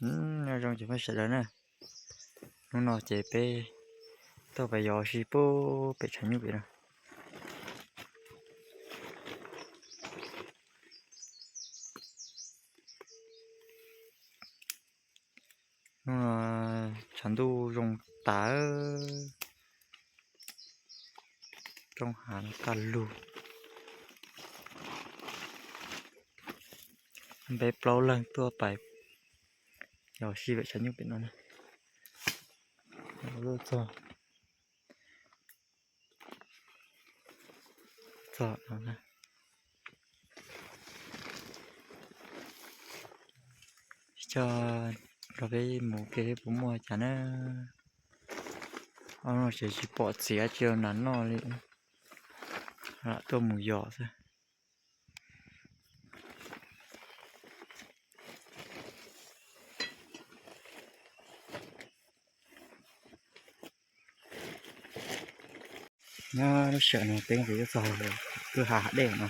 Nyob zoo cov phooj ywg sawv daws na, hnub no ces peb tuaj pais yos ua si puag pem tshav nyuj pem no. Hnub no tshav ntuj zoo tas, roob hav no kaj lug. Peb plaub leeg tuaj pais yos ua si pem tshav nyuj pem no na. Txog, txog no na. Coj nrog peb mus ke puas muaj cas na. Ob no ces tsis pom txiv tsis los noj li, lam tuaj mus yos xwb. Nyob lub sij hawm no peb twb txog kwj ha hav dej no.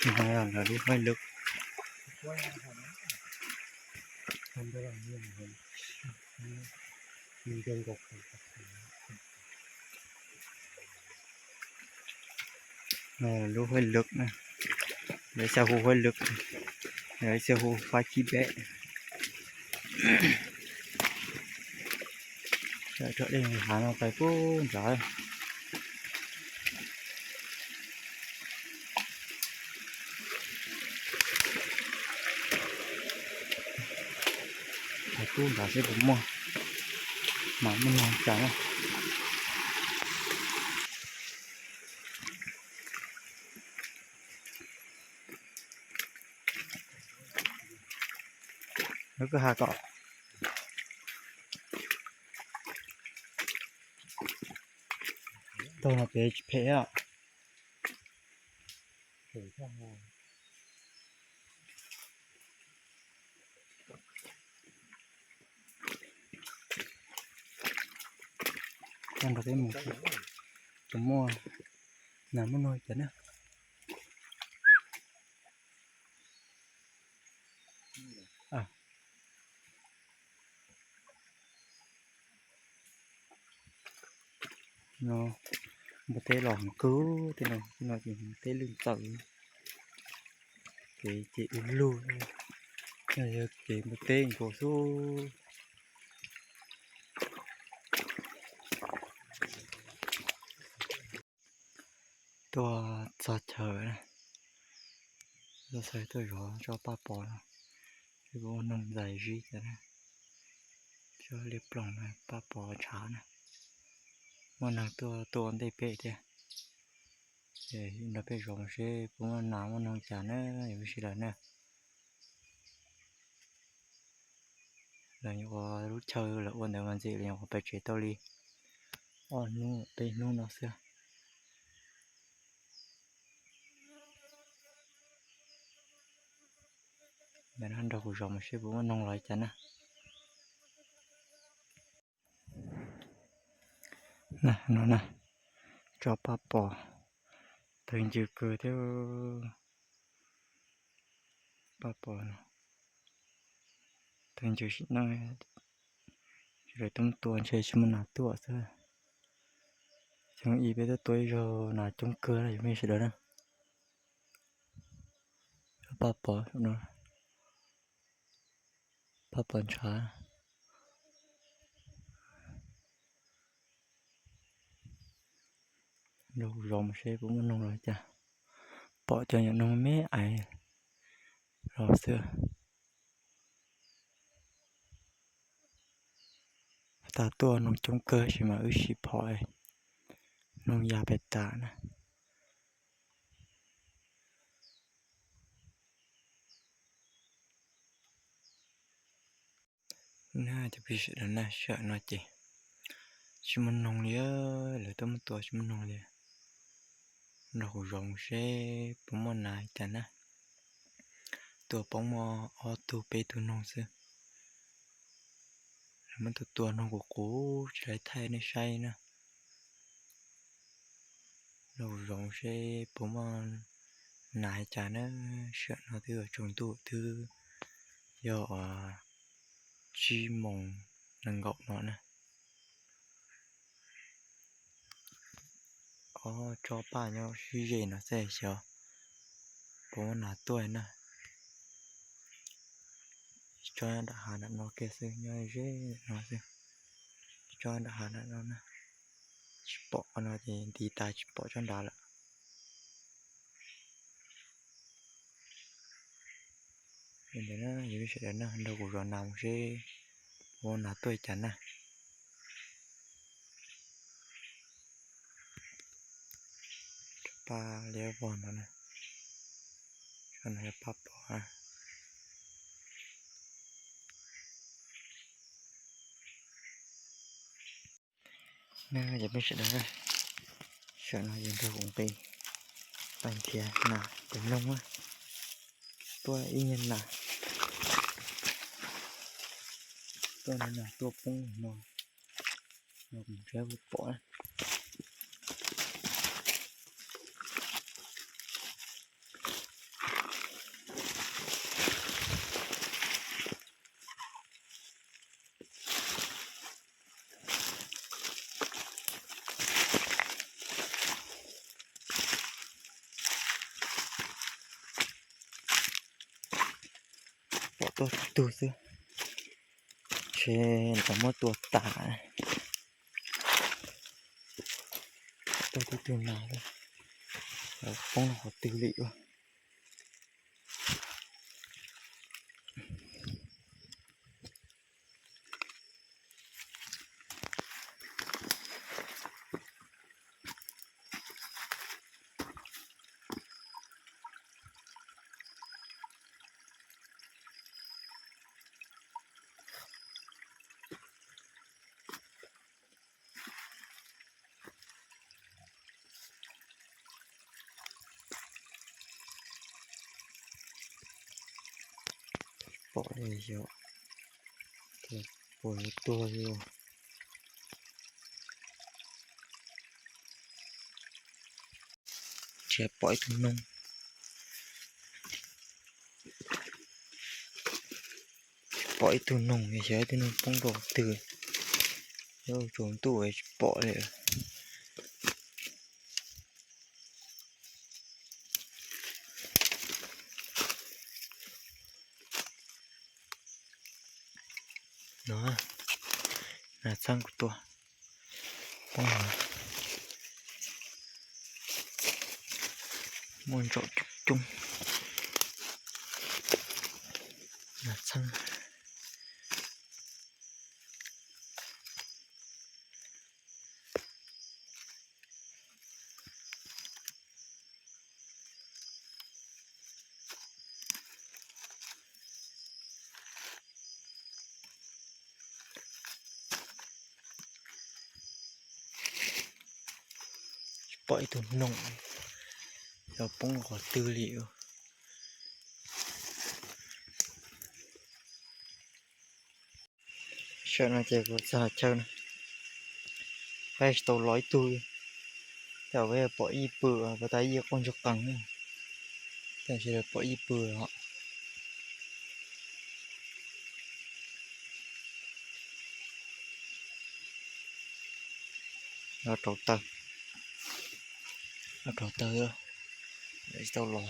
Lawv lub hauj lwm. Lub hauj lwm na, lawv xyaw hu hauj lwm, lawv xyaw hu fab kib peb. Rau dej hav no pais puag nrad. Pais puag nrad seb puas muaj nas muaj noog cas na. Lub kwj ha kom tau no pem tsis phem os. Coj nrog peb mus, puas muaj nas muaj noog cas na. No npua teb los heev kawg, tej no ces npua teb lwj txawm, kev ces ib lug, no yog kev npua teb nkaus xwb. Tuaj txog chaw na, tuaj txog tuaj zov tso paj pos no, seb puas muaj noog ntxais zib cas na. Tsob liab ploog na, paj pos ntshav na. Muaj neeg tuaj tua ntej pem thiab. Nrog peb zov seb puas muaj nas muaj noog cas na, yuav ua si lawm na. Lawv nyuam qhuav lub chaw lawv ua ntawd mas ntxim lawv nyuam qhuav pais tsev tau li ob hnub peb hnub no xwb. Nrog kuv zov mus seb puas muaj noog los cas na. No na, tso paj pos, tawg ncw kawg thiab. Paj pos no tawg ncw sim neej, sawv daws tuaj tua ntshe tsis muaj nas tuaj xwb. Xyoo ib peb tuaj tua ib zaug nas coob kawg li, yog mej sawv daws na. Paj pos no, paj pos ntshav. Nrog kuv zov mus seb puas muaj noog los cas. Pom cov nyuam noog me me aiv los xwb. Tag tuaj noog coob kawg sis mas wb sim phom noog ya pes tas na. Na cov phooj ywg sawv daws na, sij hawm no ces tsis muaj noog li, lawv tuaj muab tua tsis muaj noog li. Nrog kuv zov mus seb puas muaj nas cas na. Tua poob muaj ob tug peb tug noog xwb. Lawv muab tua tua noog qus qus tsis tau thaij nej saib na. Nug zoov seb puas muaj nas li cas na. Sij hawm no twb yuav tsaus ntuj, twb yog tsib moos nees nkaum no na. Ob tsob paj nyob sib ze no xwb xyov puas muaj nas tuaj na. Tsob nram hav nram no kiag xwb, nyob ze no xwb. Tsob nram hav nram no na, tsis pom qhov no ces nti tas tsis pom tsob nrad lawm. Li ntawd na, yog peb sawv daws na, nrog kuv zov nas mus seb puas muaj nas tuaj li cas na. Paj liab vog no na, no yog paj pom na. Cov peb sawv daws, sawm no yog nrog kuv nqis pais nrhiav nas tus noog na. Tuaj ib nyuag nas, tuaj ib nyuag nas tuaj poob no, no kuv nrhiav kuv pom na. Pom tuaj tug xwb, ntshe lawv muab tua tas. Tuaj tib tug nas, lawv poob rau qhov twg li ua. Pom li yog, puas yuav tuag li. Tsis pom ib tug noog, tsis pom ib tug noog, xyov ib tug noog poob rau qhov twg, yuav tsaus ntuj tsis pom li. No, nas txheeb kuv tua, poob, muaj ntsaum coob coob, nas txheeb. Tsis pom ib tug noog, xyov poob qhov twg li. Sawm no ces kuv txog chaw no, peb tsis tau los ib tug li. Tej zaum peb pom ib pw, peb tab ib quaj ntsuag qees, tej zaum pom ib pw os. Los rau taw, los rau taw, tsis tau los.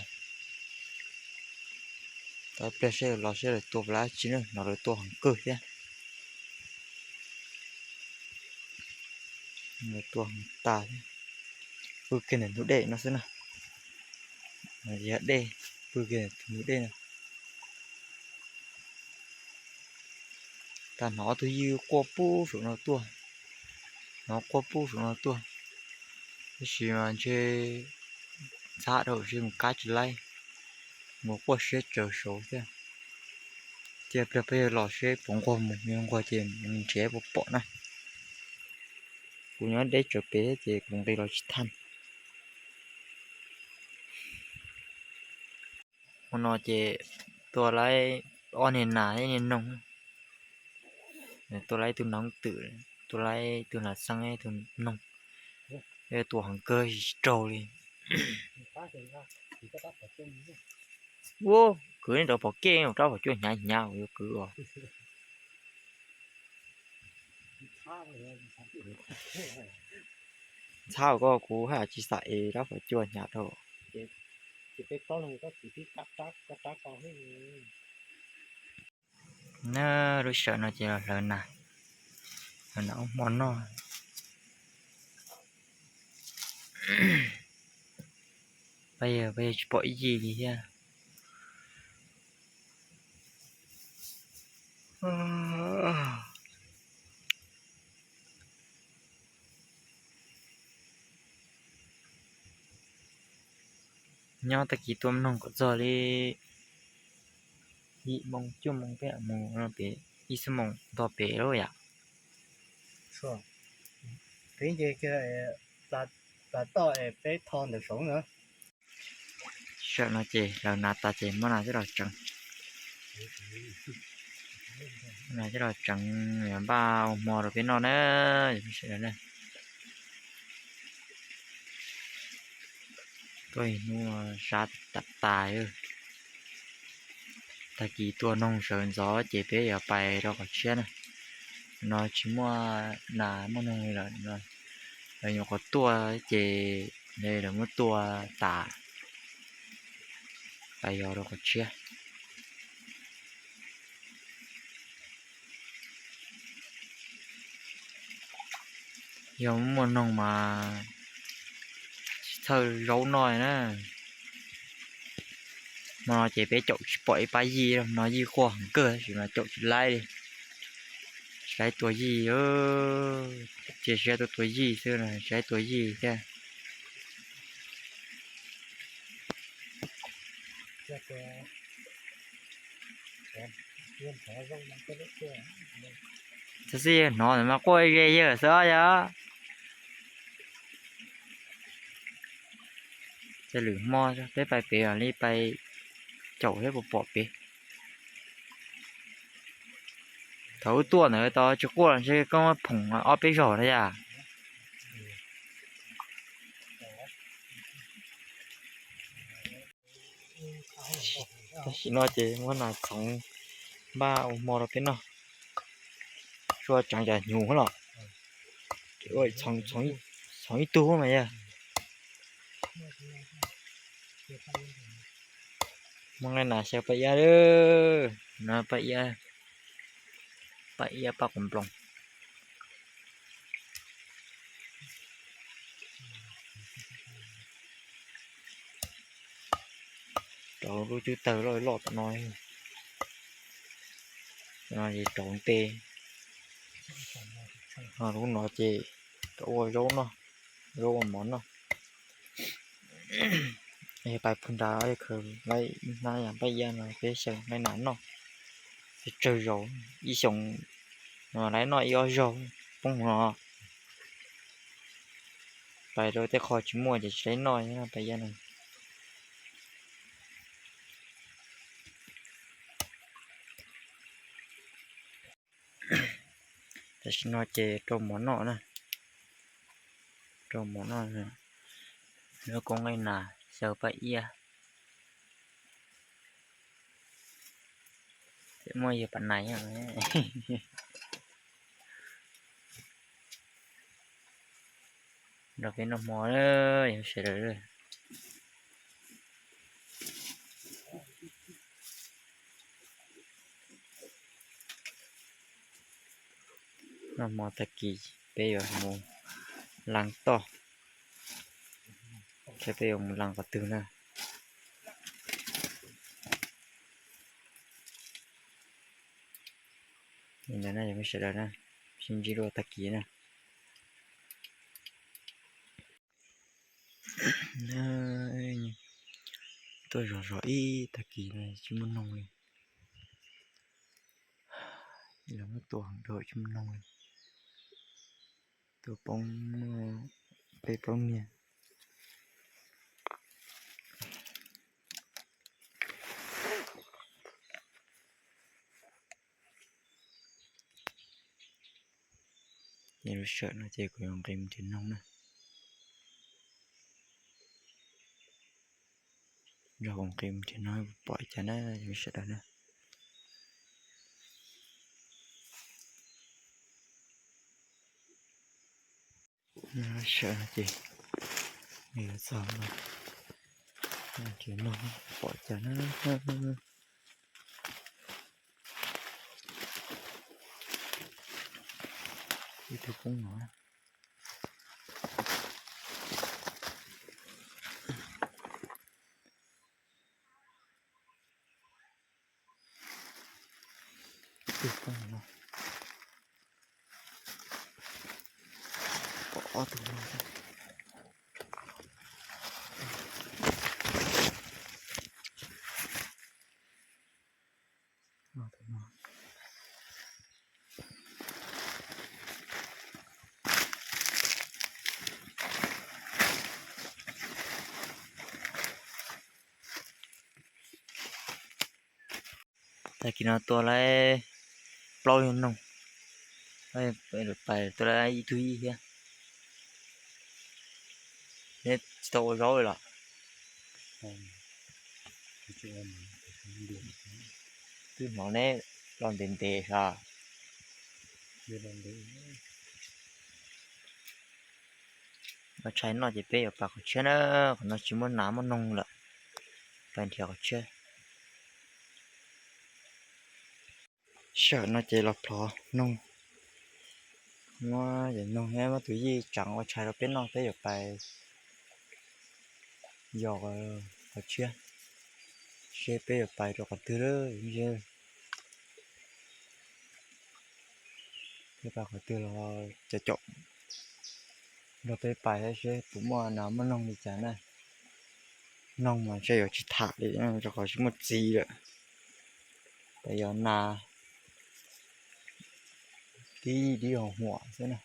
Tau pliag seb los seb lawv tua puas dab tsi na, no lawv tua heev kawg thiab. Lawv tua heev tas thiab. Pw kiag ntawm ntug dej no xwb na. Yog dej, pw kiag ntawm ntug dej no. Tas hnov ob tug ywj quaj pub saum no tuaj, hnov quaj pub saum no tuaj. Tab sis mas ntshe ntxhab dhau ntshe mus kab tsis laib, mus quaj siab tsawv saud thiab. Cia pliag peb yuav los seb puas nquag mus, yog nquag ces nrhiav puas pom na. Kuv nyob deb tsawv pem thiab ces kuv nqis los tsis thaj. Hmo no ces tua laib ob niag nas ib niag noog, tua laib ib tug noov twm, tua laib ib tug nas txheeb ib tug noog. Tua heev kawg tsis raug li. Ua kwv nej rov pom kev rab phom cuaj hnyav hnyav yuav kwv os. Ntxhab koj kuv haj tsis xam es rab phom cuaj hnyav dhau. Na lub sij hawm no ces los hlawv nas, hlawv nas ua hmo noj. Pab yawg, pab yawg tsis pom ib yig li thiab. Nyob tag kis tuaj mloog kom txog li yim moo cuaj moo peb mus no pem ib xuab moos nto pem lawm yom. Sawm no ces hlawv nas tas ces muab nas coj los tseev, nas coj los tseev npaj ua hmo rau peb noj na. Tuaj ib hnub sab tas tas. Tag kis tua noog sawv ntxov ces peb yuav pais rau qhov tshiab na. No tsis muaj nas muaj noog li lawm, lawv nyuam qhuav tuaj ces lawv muab tua tas, pais yos rau qhov tshiab. Yog muaj noog mas tsis txhawj zaub noj na. Hmo no ces peb caum tsis pom ib pab yij, no yij quaj heev kawg tab sis mas caum tsis laib li. Tsis laib tua yij, cia siab tuaj tua yij xwb, tsis laib tua yij thiab. Txhob xij hnov ntawd mas quaj ze yawg xwb yog. Tej lwm hmo peb pais pem li pais caum thiab puas pom pem. Thaum wb tuaj ntawd tau tsis quaj los ntshe koj muab phoom ob peb zaug na yom. Tam sim no ces muab nas txhoov npaj ua hmo rau peb noj. Tsuas tseev cov hnyuv los, txhoov ib tug mas yog. Muaj nqaij nas xyaw paj iab, no paj iab, paj iab paj quav nploos. Rau lub cub tawg loj loj tom no. Rau nte, lub no ces rau ua zaub noj, zaub ua mov noj. Yog pais pug nrad khaws laib ib hnab yam paj iab no peb xyaw laib nas noj. Tsawg tsawg zaus, ib xyoos no laib noj ib ob zaug poob no. Pais rau tej qho tsis muaj ces tsis laib noj paj iab no. Tam sim no ces rau mov noj na. Rau mov noj, lub koob nqaij nas xyaw paj iab. Muaj yawg Paj Nais nrog peb noj hmo, yog sawv daws. Noj hmo tag kis peb yuav mus lees toj, saib peb yuav mus lees qhov twg na. Li ntawd na yog sawv daws na, sib ntsib dua tag kis na. Tuaj zov zov ib tag kis no tsis muaj noog li. Los muab tua heev dhau tsis muaj noog li. Tua poob peb plaub niag. Ces lub sij hawm no ces kuv yuav nqis mus nrhiav noog na. Nrog kuv nqis mus tim no pom cas na, sawv daws na. Sawv no ces nws yuav txog no, ces no pom cas na. Ib tug poob no. Ib tug poob no. Pom ob tug no. Tag kis no tua lawm plaub yog noog, pais tua lawm ib tug yij thiab. Neb tsis tau ua zaub li los? Twb hnov neb los ntev ntev sav. Los tshais noj ces peb yuav pais qhov tshiab na, qhov no tsis muaj nas muaj noog lawm, pais nrhiav qhov tshiab. Sij hawm no ces los plhov noog, muab yam noog thiab muab tus yij tseev ua tshais rau peb noj, peb yuav pais yos qhov tshiab, seb peb yuav pais rau qhov twg lawm. Peb pais qhov twg los caum caum nrog peb pais seb puas muaj nas muaj noog li cas na. Noog mas ntshe yuav tsis tham li, rau qhov tsis muaj txiv lawm. Pais yos nas tib dib huam huam xwb na.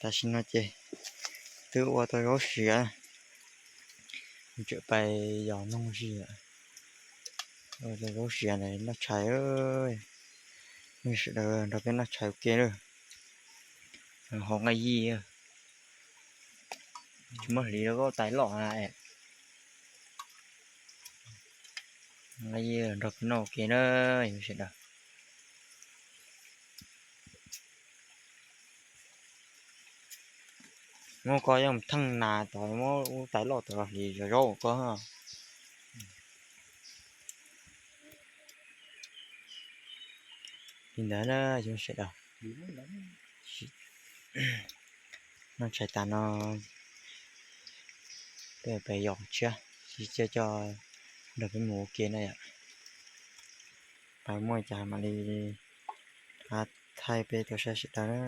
Tam sim no ces twb ua tau zaub siav, tseem pais yos noog zis lawm. Ua tau zaub siav na, noj tshais, nej sawv daws nrog peb noj tshais ua ke lawm. Haus nqaij yij, tsis muaj hliv rau koj tais loj na. Nqaij yij nrog peb noj ua ke na, sawv daws. Muab koj yeej theej nas tod, muab lub tais loj tod los hliv zov zaub koj. Li ntawd na, sawv daws, noj tshais tas no peb pais yos tshiab, sib tshiab coj nrog peb mus ua ke na yom. Pais muaj cas mam li thaij peb tau saib sawv daws na.